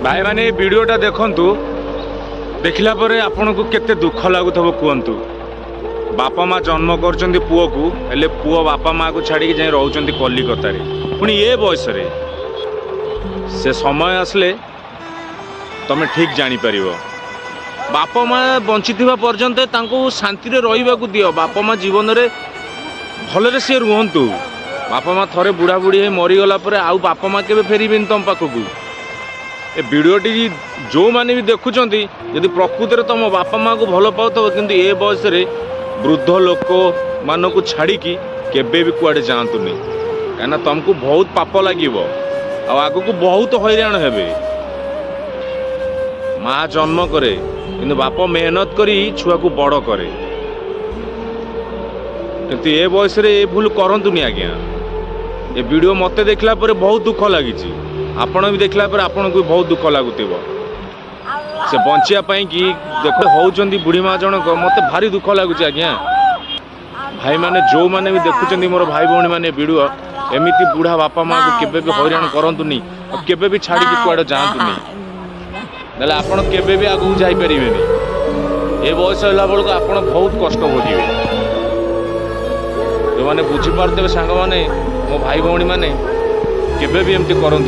ଭାଇମାନେ, ଏ ଭିଡ଼ିଓଟା ଦେଖନ୍ତୁ। ଦେଖିଲା ପରେ ଆପଣଙ୍କୁ କେତେ ଦୁଃଖ ଲାଗୁଥିବ କୁହନ୍ତୁ। ବାପା ମା ଜନ୍ମ କରୁଛନ୍ତି ପୁଅକୁ, ହେଲେ ପୁଅ ବାପା ମାକୁ ଛାଡ଼ିକି ଯାଇ ରହୁଛନ୍ତି କଲିକତାରେ, ପୁଣି ଏ ବୟସରେ। ସେ ସମୟ ଆସିଲେ ତମେ ଠିକ୍ ଜାଣିପାରିବ। ବାପା ମା ବଞ୍ଚିଥିବା ପର୍ଯ୍ୟନ୍ତ ତାଙ୍କୁ ଶାନ୍ତିରେ ରହିବାକୁ ଦିଅ। ବାପା ମା ଜୀବନରେ ଭଲରେ ସିଏ ରୁହନ୍ତୁ। ବାପା ମା ଥରେ ବୁଢ଼ା ବୁଢ଼ୀ ହେଇ ମରିଗଲା ପରେ ଆଉ ବାପା ମା କେବେ ଫେରିବେନି ତମ ପାଖକୁ। ଏ ଭିଡ଼ିଓଟି ଯେଉଁମାନେ ବି ଦେଖୁଛନ୍ତି, ଯଦି ପ୍ରକୃତରେ ତମ ବାପା ମାଆକୁ ଭଲ ପାଉଥିବ, କିନ୍ତୁ ଏ ବୟସରେ ବୃଦ୍ଧ ଲୋକମାନଙ୍କୁ ଛାଡ଼ିକି କେବେ ବି କୁଆଡ଼େ ଯାଆନ୍ତୁନି, କାହିଁକିନା ତମକୁ ବହୁତ ପାପ ଲାଗିବ ଆଉ ଆଗକୁ ବହୁତ ହଇରାଣ ହେବେ। ମା ଜନ୍ମ କରେ, କିନ୍ତୁ ବାପ ମେହନତ କରି ଛୁଆକୁ ବଡ଼ କରେ। କିନ୍ତୁ ଏ ବୟସରେ ଏ ଭୁଲ କରନ୍ତୁନି ଆଜ୍ଞା। ଏ ଭିଡ଼ିଓ ମୋତେ ଦେଖିଲା ପରେ ବହୁତ ଦୁଃଖ ଲାଗିଛି। ଆପଣ ବି ଦେଖିଲା ପରେ ଆପଣଙ୍କୁ ବି ବହୁତ ଦୁଃଖ ଲାଗୁଥିବ। ସେ ବଞ୍ଚିବା ପାଇଁ କି ଦେଖ ହଉଛନ୍ତି ବୁଢ଼ୀ ମା ଜଣକ। ମୋତେ ଭାରି ଦୁଃଖ ଲାଗୁଛି ଆଜ୍ଞା। ଭାଇମାନେ, ଯେଉଁମାନେ ବି ଦେଖୁଛନ୍ତି, ମୋର ଭାଇ ଭଉଣୀମାନେ ଭିଡ଼ିଓ, ଏମିତି ବୁଢ଼ା ବାପା ମାଆକୁ କେବେ ବି ହଇରାଣ କରନ୍ତୁନି ଆଉ କେବେ ବି ଛାଡ଼ିକି କୁଆଡ଼େ ଯାଆନ୍ତୁନି। ନହେଲେ ଆପଣ କେବେ ବି ଆଗକୁ ଯାଇପାରିବେନି। ଏ ବୟସ ହେଲା ବେଳକୁ ଆପଣ ବହୁତ କଷ୍ଟ ଭୋଗିବେ। ଯେଉଁମାନେ ବୁଝିପାରୁଥିବେ ସାଙ୍ଗମାନେ, ମୋ ଭାଇ ଭଉଣୀମାନେ, କେବେ ବି ଏମିତି କରନ୍ତୁନି।